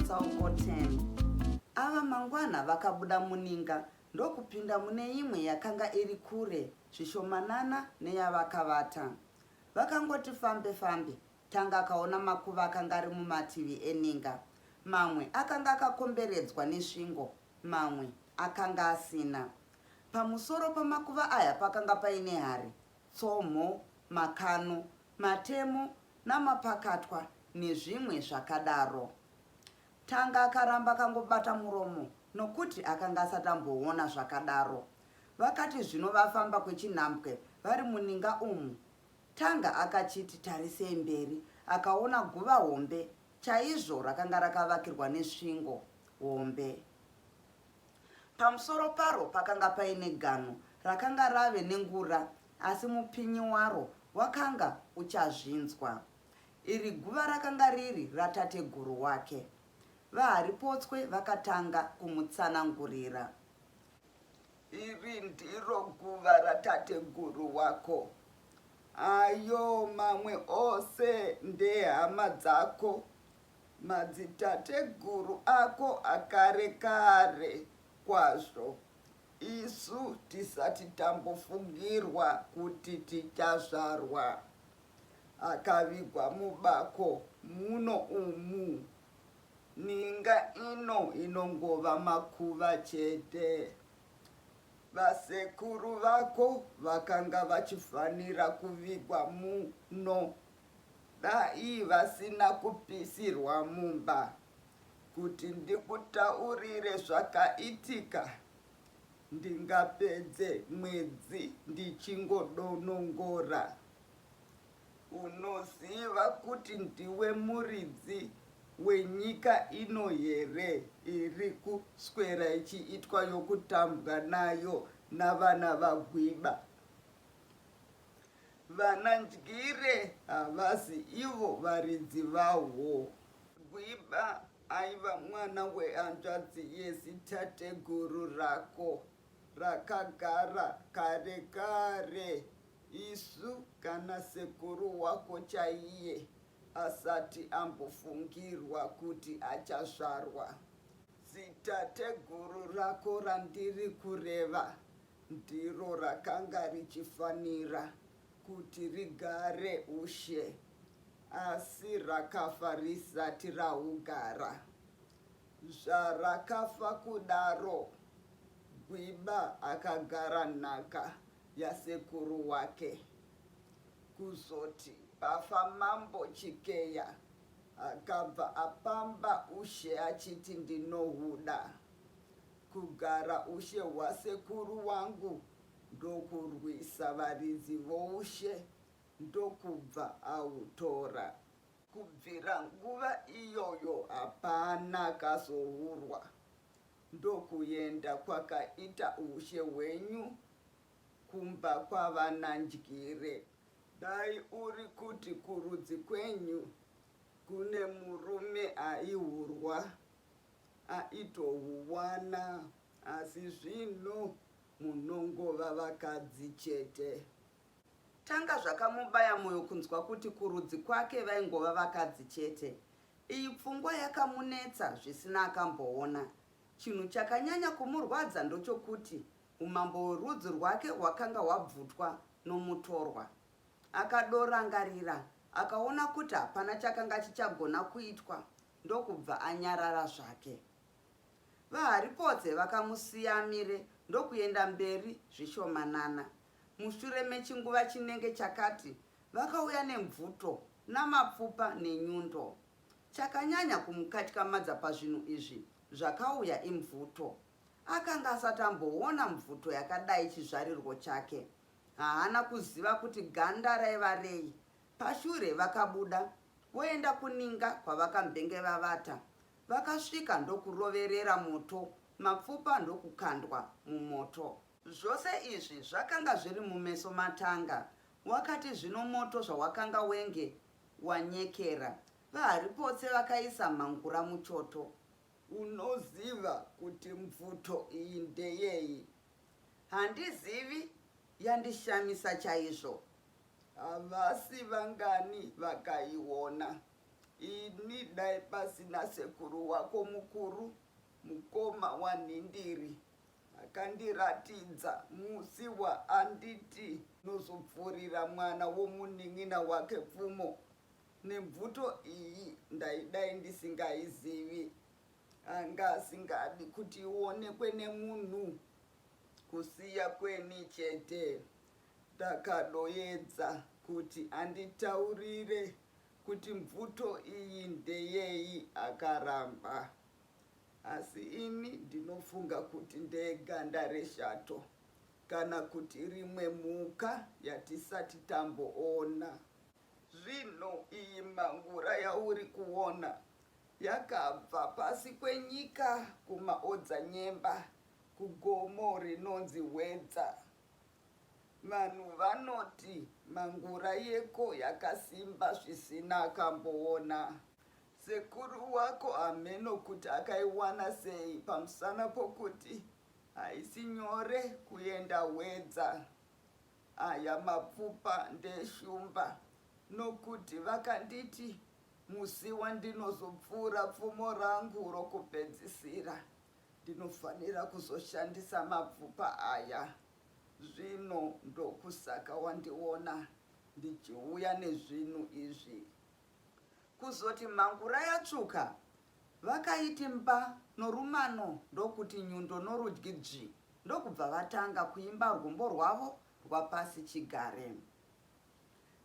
Mutsauko 10. Ava mangwana vakabuda muninga ndokupinda mune imwe yakanga iri kure zvishomanana neyavakavata. Vakangoti fambe fambe, Tanga akaona makuva akanga ari mumativi eninga. Mamwe akanga akakomberedzwa nesvingo, mamwe akanga asina. Pamusoro pamakuva aya pakanga paine hari, tsomho, makano, matemo namapakatwa nezvimwe zvakadaro. Tanga akaramba akangobata muromo nokuti akanga asati amboona zvakadaro. Vakati zvino vafamba kwechinhambwe vari muninga umu, Tanga akachiti tarisei mberi akaona guva hombe chaizvo rakanga rakavakirwa nesvingo hombe. Pamusoro paro pakanga paine ganhu rakanga rave nengura asi mupinyi waro wakanga uchazvinzwa. Iri guva rakanga riri ratateguru wake. VaHaripotswe vakatanga kumutsanangurira. Iri ndiro guva ratateguru wako. Ayo mamwe ose ndehama dzako, madzitateguru ako akare kare kwazvo, isu tisati tambofungirwa kuti tichazvarwa. Akavigwa mubako muno umu. Ninga ino inongova makuva chete. Vasekuru vako vakanga vachifanira kuvigwa muno dai vasina kupisirwa mumba. Kuti ndikutaurire zvakaitika ndingapedze mwedzi ndichingodonongora. Unoziva kuti ndiwe muridzi wenyika ino here iri kuswera ichiitwa yokutambwa nayo navana vaGwiba? Vana Ndyire havasi ivo varidzi vahwo. Gwiba aiva mwana wehanzvadzi yezitateguru rako rakagara kare kare. Isu kana sekuru wako chaiye asati ambofungirwa kuti achazvarwa. Zitateguru rako randiri kureva ndiro rakanga richifanira kuti rigare ushe, asi rakafa risati rahugara. Zvarakafa kudaro, Gwiba akagara nhaka yasekuru wake. Kuzoti pafa mambo Chikeya akabva apamba ushe achiti ndinohuda. Kugara ushe hwasekuru wangu ndokurwisa varidzi voushe ndokubva ahutora. Kubvira nguva iyoyo hapana akazohurwa ndokuenda kwakaita ushe hwenyu kumba kwavanaNdyire. Dai uri kuti kurudzi kwenyu kune murume aihurwa aitohuwana asi zvino munongova vakadzi chete. Tanga zvakamubaya moyo kunzwa kuti kurudzi kwake vaingova vakadzi chete. Iyi pfungwa yakamunetsa zvisina akamboona. Chinhu chakanyanya kumurwadza ndochokuti umambo hwerudzi rwake hwakanga hwabvutwa nomutorwa. Akadorangarira akaona kuti hapana chakanga chichagona kuitwa ndokubva anyarara zvake. VaHaripotse vakamusiya amire ndokuenda mberi zvishomanana. Mushure mechinguva chinenge chakati vakauya nemvuto namapfupa nenyundo. Chakanyanya kumukatyamadza pazvinhu izvi zvakauya imvuto. Akanga asati amboona mvuto yakadai chizvarirwo chake. Haana kuziva kuti ganda raiva rei. Pashure vakabuda voenda kuninga kwavakambenge vavata. Vakasvika ndokuroverera moto, mapfupa ndokukandwa mumoto. Zvose izvi zvakanga zviri mumeso maTanga. Wakati zvino moto zvawakanga wenge wanyekera, VaHaripotse vakaisa mhangura muchoto. Unoziva kuti mvuto iyi ndeyei? Handizivi, yandishamisa chaizvo. Havasi vangani vakaiona. Ini dai pasina sekuru wako mukuru, mukoma waNhindiri, akandiratidza musi waanditi nozopfurira mwana womunin'ina wake pfumo nemvuto iyi ndaidai ndisingaizivi. Anga asingadi kuti ionekwe nemunhu kusiya kweni chete. Ndakadoedza kuti anditaurire kuti mvuto iyi ndeyei akaramba. Asi ini ndinofunga kuti ndeganda reshato kana kuti rimwe mhuka yatisati tamboona. Zvino iyi mhangura yauri kuona yakabva pasi kwenyika kumaodzanyemba kugomo rinonzi Hwedza. Vanhu vanoti mhangura yeko yakasimba zvisina akamboona. Sekuru wako hameno kuti akaiwana sei pamusana pokuti haisi nyore kuenda Hwedza. Aya mapfupa ndeshumba nokuti vakanditi musi wandinozopfuura pfumo rangu rokupedzisira ndinofanira kuzoshandisa mapfupa aya. Zvino ndokusaka wandiona ndichiuya nezvinhu izvi. Kuzoti mhangura yatsvuka, vakaiti mba norumano ndokuti nyundo norudyi dzvi ndokubva vatanga kuimba rwumbo rwavo rwapasi chigare.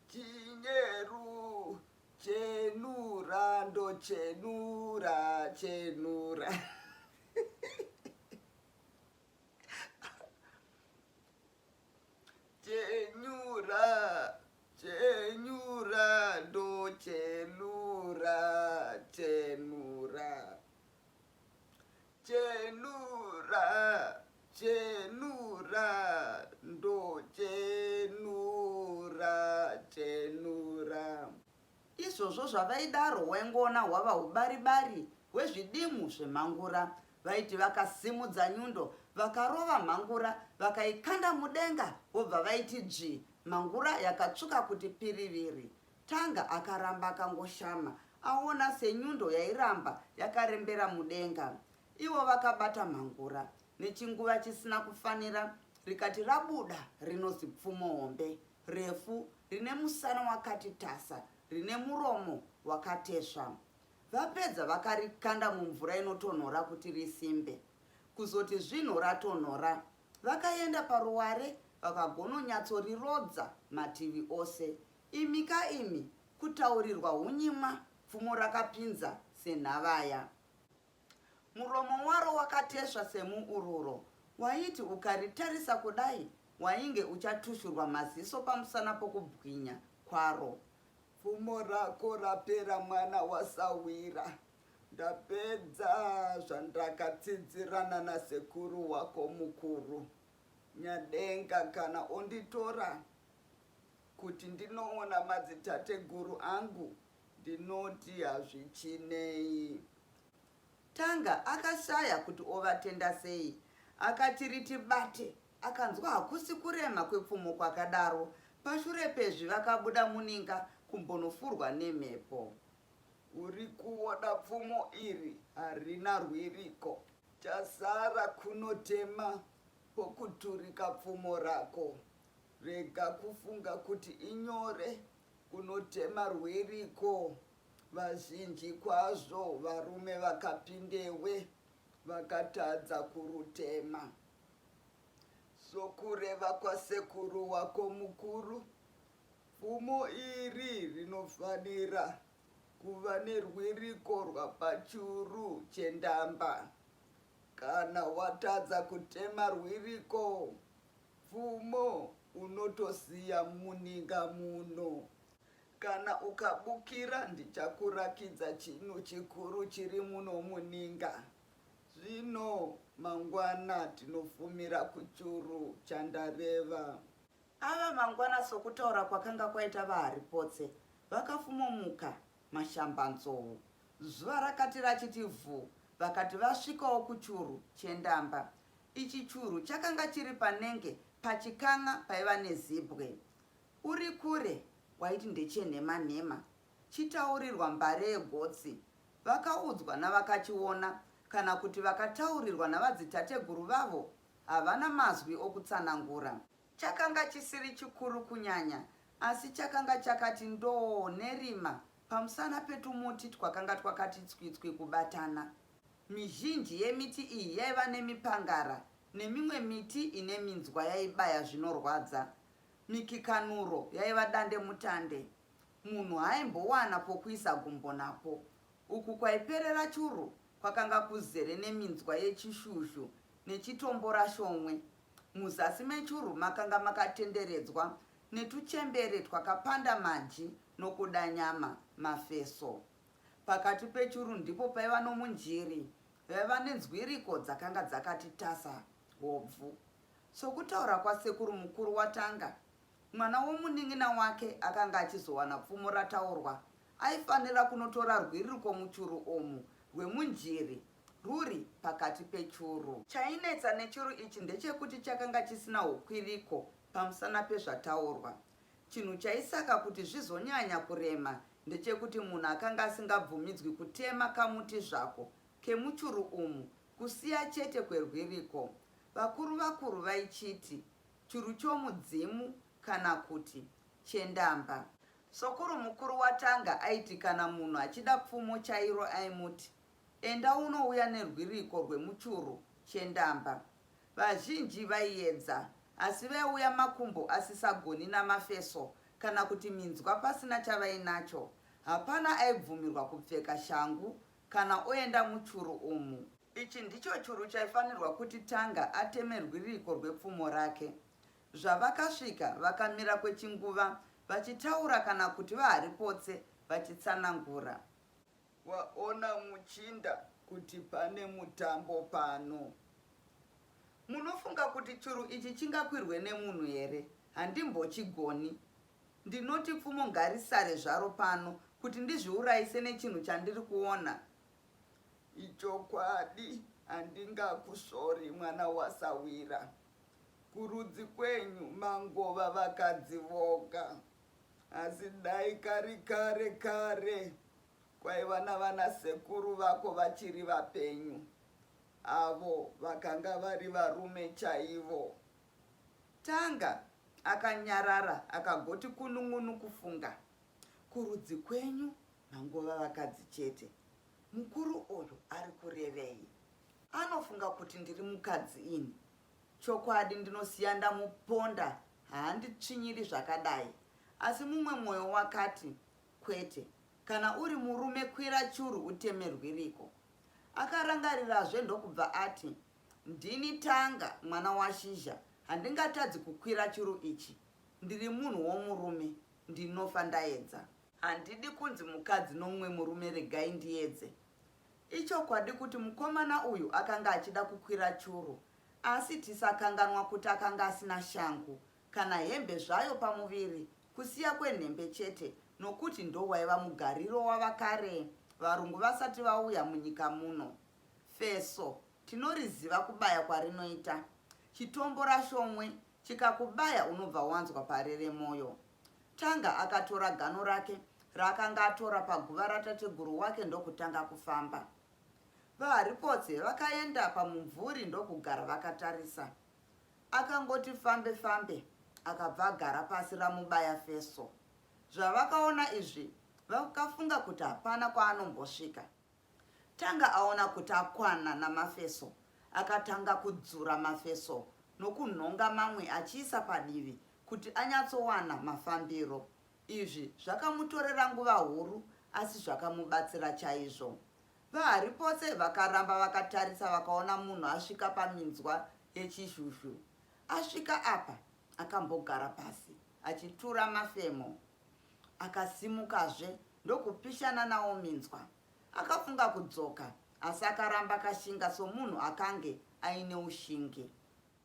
Chinyeru chenura ndochenura chenura. Chenyura chenyura ndochenura chenura. Chenura chenura ndochenura chenura. Izvozvo zvavaidaro waingoona hwava hubaribari hwezvidimu zvemhangura. Vaiti vakasimudza nyundo vakarova mhangura vakaikanda mudenga vobva vaiti dzvi mhangura yakatsvuka kuti piriviri. Tanga akaramba akangoshama aona senyundo yairamba yakarembera mudenga. Ivo vakabata mhangura nechinguva chisina kufanira rikati rabuda rino zipfumo hombe refu rine musana wakati tasa rine muromo wakatesva. Vapedza vakarikanda mumvura inotonhora kuti risimbe. Kuzoti zvinhu ratonhora, vakaenda paruware vakagononyatsorirodza mativi ose. Imi ka imi, kutaurirwa hunyimwa pfumo rakapinza senhavaya. Muromo waro wakatesva semuururo, waiti ukaritarisa kudai wainge uchatushurwa maziso pamusana pokubwinya kwaro. Pfumo rako rapera mwana wasahwira. Ndapedza zvandakatsidzirana nasekuru wako mukuru. Nyadenga kana onditora kuti ndinoona madzitateguru angu ndinoti hazvichinei. Tanga akashaya kuti ovatenda sei. Akati riti bate akanzwa hakusi kurema kwepfumo kwakadaro. Pashure pezvi vakabuda muninga kumbonofurwa nemhepo. Uri kuona pfumo iri harina rwiriko. Chasara kunotema pokuturika pfumo rako. Rega kufunga kuti inyore kunotema rwiriko. Vazhinji kwazvo varume vakapindewe vakatadza kurutema. Sokureva kwasekuru wako mukuru, pfumo iri rinofanira kuva nerwiriko rwapachuru chendamba. Kana watadza kutema rwiriko, pfumo unotosiya muninga muno. Kana ukabukira ndichakurakidza chinhu chikuru chiri muno muninga. Zvino mangwana tinofumira kuchuru chandareva. Ava mangwana sokutaura kwakanga kwaita vaHaripotse, vakafumomuka mashambanzou. Zuva rakati rachiti vhu vakati vasvikawo kuchuru chendamba. Ichi churu chakanga chiri panenge pachikan'a paiva nezibwe. Uri kure waiti ndechenhema nhema. Chitaurirwa mbare yegotsi. Vakaudzwa navakachiona kana kuti vakataurirwa navadzitateguru vavo havana mazwi okutsanangura. Chakanga chisiri chikuru kunyanya asi chakanga chakati ndoo nerima pamusana petumuti twakanga twakati tswitswi kubatana. Mizhinji yemiti iyi yaiva nemipangara nemimwe miti ine minzwa yaibaya zvinorwadza. Mikikanuro yaiva dandemutande. Munhu haaimbowana pokuisa gumbo napo. Uku kwaiperera churu kwakanga kuzere neminzwa yechishushu nechitomborashomwe. Muzasi mechuru makanga makatenderedzwa netuchembere twakapanda maji nokuda nyama, mafeso. Pakati pechuru ndipo paiva nomunjiri vaiva nenzwiriko dzakanga dzakati tasa hobvu. Sokutaura kwasekuru mukuru waTanga, mwana womunin'ina wake akanga achizowana pfumo rataurwa aifanira kunotora rwiririko muchuru umu rwemunjiri rwuri pakati pechuru. Chainetsa nechuru ichi ndechekuti chakanga chisina hukwiriko pamusana pezvataurwa. Chinhu chaisaka kuti zvizonyanya kurema ndechekuti munhu akanga asingabvumidzwi kutema kamuti zvako kemuchuru umu kusiya chete kwerwiriko. Vakuru vakuru vaichiti churu chomudzimu kana kuti chendamba. Sokuru mukuru waTanga aiti kana munhu achida pfumo chairo aimuti enda unouya nerwiriko rwemuchuru chendamba. Vazhinji vaiedza asi vaiuya makumbo asisagoni namafeso kana kuti minzwa pasina chavainacho. Hapana aibvumirwa kupfeka shangu kana oenda muchuru umu. Ichi ndicho churu chaifanirwa kuti Tanga ateme rwiriko rwepfumo rake. Zvavakasvika vakamira kwechinguva vachitaura kana kuti vaHaripotse vachitsanangura. Waona muchinda kuti pane mutambo pano. Munofunga kuti churu ichi chingakwirwe nemunhu here? Handimbochigoni. Ndinoti pfumo ngarisare zvaro pano kuti ndizviurayise nechinhu chandiri kuona. Ichokwadi handingakusvori mwana wasahwira. Kurudzi kwenyu mangova vakadzi voga. Asi dai kari kare kare kwaiva navanasekuru vako vachiri vapenyu, avo vakanga vari varume chaivo. Tanga akanyarara akagoti kunun'unu kufunga. Kurudzi kwenyu mangova vakadzi chete. Mukuru uyu ari kurevei? Anofunga kuti ndiri mukadzi ini. Chokwadi ndinosiya ndamuponda haanditsvinyiri zvakadai. Asi mumwe mwoyo wakati, Kwete, kana uri murume kwira churu uteme rwiriko. Akarangarirazve ndokubva ati, Ndini Tanga mwana waShizha, handingatadzi kukwira churu ichi. Ndiri munhu womurume, ndinofa ndaedza. Handidi kunzi mukadzi nomumwe murume regai ndiedze. Ichokwadi kuti mukomana uyu akanga achida kukwira churu asi tisakanganwa kuti akanga asina shangu kana hembe zvayo pamuviri kusiya kwenhembe chete nokuti ndowaiva mugariro wavakare varungu vasati vauya munyika muno. Feso tinoriziva kubaya kwarinoita. Chitombo rashomwe chikakubaya unobva wanzwa parere moyo. Tanga akatora gano rake raakanga atora paguva ratateguru wake ndokutanga kufamba. VaHaripotse vakaenda pamumvuri ndokugara vakatarisa. Akangoti fambe fambe akabva agara pasi ramubaya feso. Zvavakaona izvi vakafunga kuti hapana kwaanombosvika. Tanga aona kuti akwana namafeso, akatanga kudzura mafeso nokunhonga mamwe achiisa padivi kuti anyatsowana mafambiro. Izvi zvakamutorera nguva huru asi zvakamubatsira chaizvo. VaHaripotse vakaramba vakatarisa vakaona munhu asvika paminzwa yechizhuzhu. Asvika apa akambogara pasi achitura mafemo. Akasimukazve ndokupishana nawo minzwa. Akafunga kudzoka asi akaramba akashinga somunhu akange aine ushingi.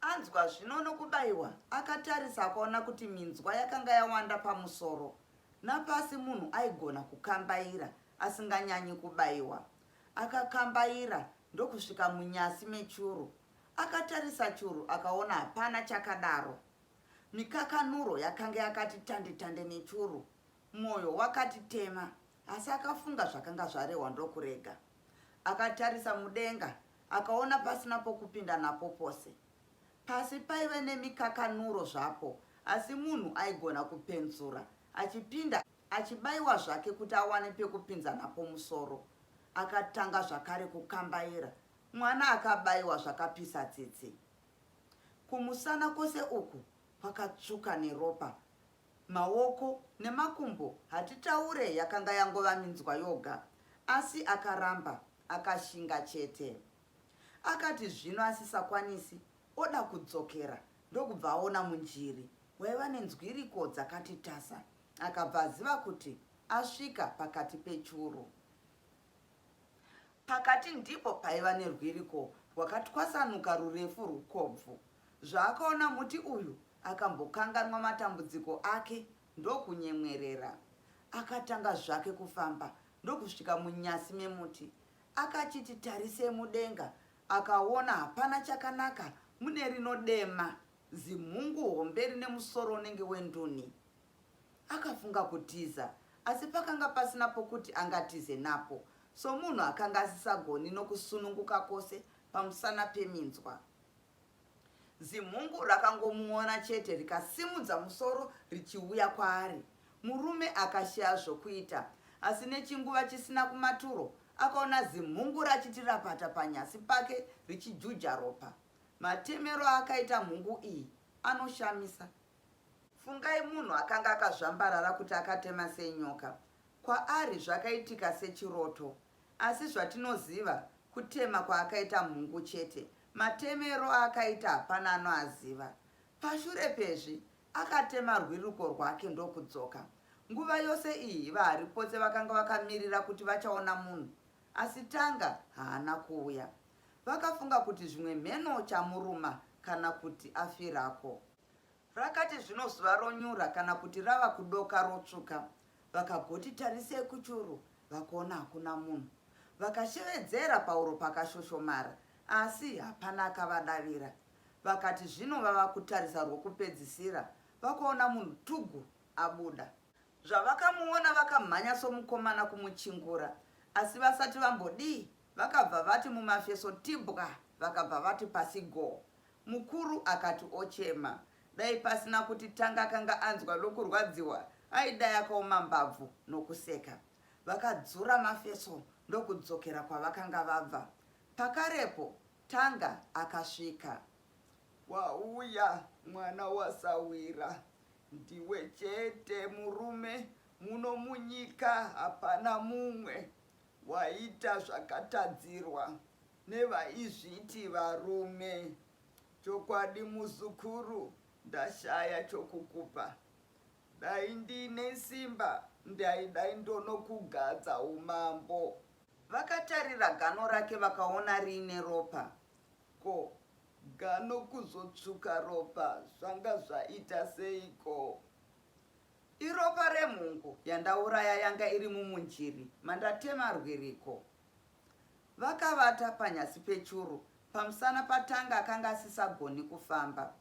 Anzwa zvino nokubaiwa, akatarisa akaona kuti minzwa yakanga yawanda pamusoro napasi munhu aigona kukambaira asinganyanyi kubaiwa. Akakambaira ndokusvika munyasi mechuru. Akatarisa churu akaona hapana chakadaro. Mikakanuro yakanga yakati tande tande nechuru. Mwoyo wakati tema. asi akafunga zvakanga zvarehwa ndokurega. Akatarisa mudenga akaona pasina pokupinda napo pose. Pasi paive nemikakanuro zvapo asi munhu aigona kupenzura achipinda achibaiwa zvake kuti awane pekupinza napo musoro. Akatanga zvakare kukambaira, mwana akabaiwa zvakapisa tsitsi. Kumusana kwose uku kwakatsvuka neropa, maoko nemakumbo hatitaure yakanga yangova minzwa yoga asi akaramba akashinga chete. Akati zvino asisakwanisi oda kudzokera ndokubva aona munjiri waiva nenzwiriko dzakati tasa akabva aziva kuti asvika pakati pechuru. Pakati ndipo paiva nerwiriko rwakatwasanuka rurefu rwukobvu. Zvaakaona muti uyu akambokanganwa matambudziko ake ndokunyemwerera. Akatanga zvake kufamba ndokusvika munyasi memuti. Akachiti tarisei mudenga akaona hapana chakanaka mune rino dema zimhungu hombe rine musoro unenge wenduni. Akafunga kutiza asi pakanga pasina pokuti angatize napo somunhu akanga asisagoni nokusununguka kwose pamusana peminzwa. Zimhungu rakangomuona chete rikasimudza musoro richiuya kwaari. Murume akashaya zvokuita asi nechinguva chisina kumaturo akaona zimhungu rachiti rapata panyasi pake richijuja ropa. Matemero aakaita mhungu iyi anoshamisa. Fungai munhu akanga akazvambarara kuti akatema senyoka. Kwaari zvakaitika sechiroto. Asi zvatinoziva kutema kwaakaita mhungu chete. Matemero aakaita hapana anoaziva. Pashure pezvi, akatema rwiruko rwake ndokudzoka. Nguva yose iyi vaHaripotse vakanga vakamirira kuti vachaona munhu, asi Tanga haana kuuya. Vakafunga kuti zvimwe mheno chamuruma kana kuti afirako. Rakati zvino zuva ronyura kana kuti rava kudoka rotsvuka, vakagoti tarisei kuchuru vakaona hakuna munhu. Vakashevedzera pahuro pakashoshomara asi hapana akavadavira. Vakati zvino vava kutarisa rwokupedzisira vakaona munhu tugu abuda. Zvavakamuona vakamhanya somukomana kumuchingura asi vasati vambodii vakabva vati mumafeso tibwa vakabva vati pasi goo. Mukuru akati ochema. Dai pasina kuti Tanga akanga anzwa nokurwadziwa aidai akaoma mbabvu nokuseka. Vakadzura mafeso ndokudzokera kwavakanga vabva. Pakarepo Tanga akasvika. Wauya mwana wasahwira. Ndiwe chete murume muno munyika hapana mumwe. Waita zvakatadzirwa nevaizviti varume. Chokwadi muzukuru ndashaya chokukupa. Dai ndiine simba ndaidai ndonokugadza umambo. Vakatarira gano rake vakaona riine ropa. Ko gano kuzotsvuka ropa zvanga zvaita seiko? Iropa remhungu yandauraya yanga iri mumunjiri mandatema rwiriko. Vakavata panyasi pechuru pamusana paTanga akanga asisagoni kufamba.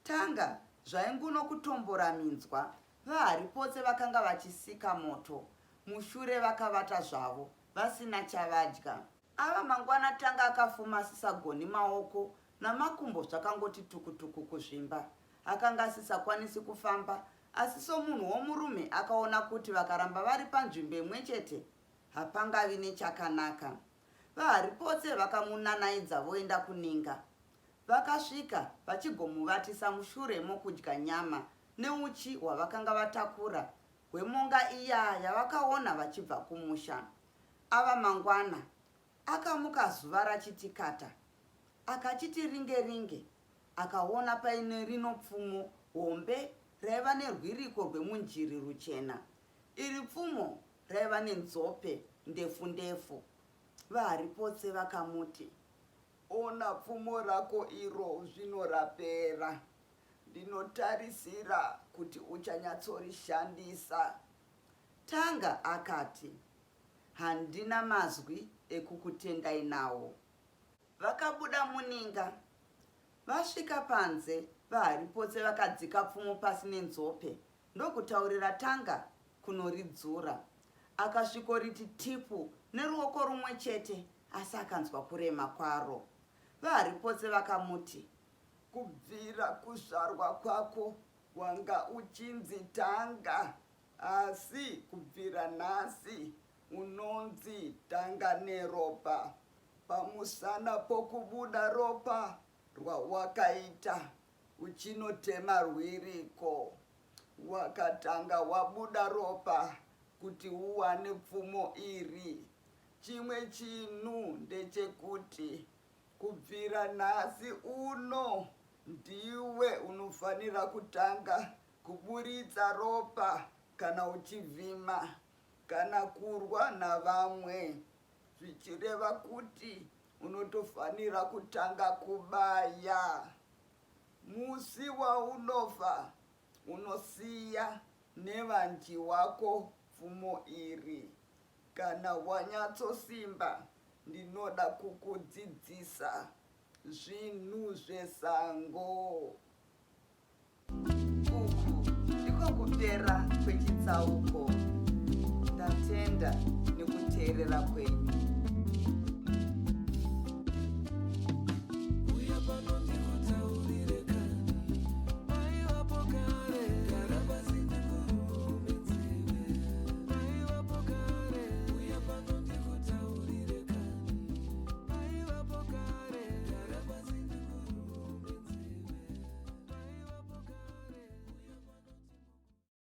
Tanga zvainguno kutombora minzwa, vaHaripotse vakanga vachisika moto. Mushure vakavata zvavo vasina chavadya. Ava mangwana Tanga akafuma asisagoni maoko namakumbo zvakangoti tukutuku kuzvimba. Akanga asisakwanisi kufamba asi somunhu womurume akaona kuti vakaramba vari panzvimbo imwechete hapangavi nechakanaka. VaHaripotse vakamunanaidza voenda kuninga. Vakasvika vachigomuvatisa mushure mokudya nyama neuchi hwavakanga vatakura hwemonga iya yavakaona vachibva kumusha. Ava mangwana, akamuka zuva rachiti kata. Akachiti ringe ringe, akaona paine rino pfumo hombe raiva nerwiriko rwemunjiri ruchena. Iri pfumo raiva nenzhope ndefu ndefu. VaHaripotse vakamuti. Ona pfumo rako iro zvino rapera. Ndinotarisira kuti uchanyatsorishandisa. Tanga akati, Handina mazwi ekukutendai nawo. Vakabuda muninga. Vasvika panze, VaHaripotse vakadzika pfumo pasi nenzhope ndokutaurira Tanga kunoridzura. Akasvikoriti tipu neruoko rumwe chete asi akanzwa kurema kwaro. VaHaripotse vakamuti. Kubvira kuzvarwa kwako wanga uchinzi Tanga asi kubvira nhasi unonzi Tanganeropa pamusana pokubuda ropa rwawakaita uchinotema rwiriko. Wakatanga wabuda ropa kuti uwane pfumo iri. Chimwe chinhu ndechekuti kubvira nhasi uno ndiwe unofanira kutanga kuburitsa ropa kana uchivhima kana kurwa navamwe zvichireva kuti unotofanira kutanga kubaya. Musi waunofa unosiya nevanji wako pfumo iri. Kana wanyatsosimba ndinoda kukudzidzisa zvinhu zvesango. Uku ndiko kupera kwechitsauko. Ndatenda nekuteerera kwenyu.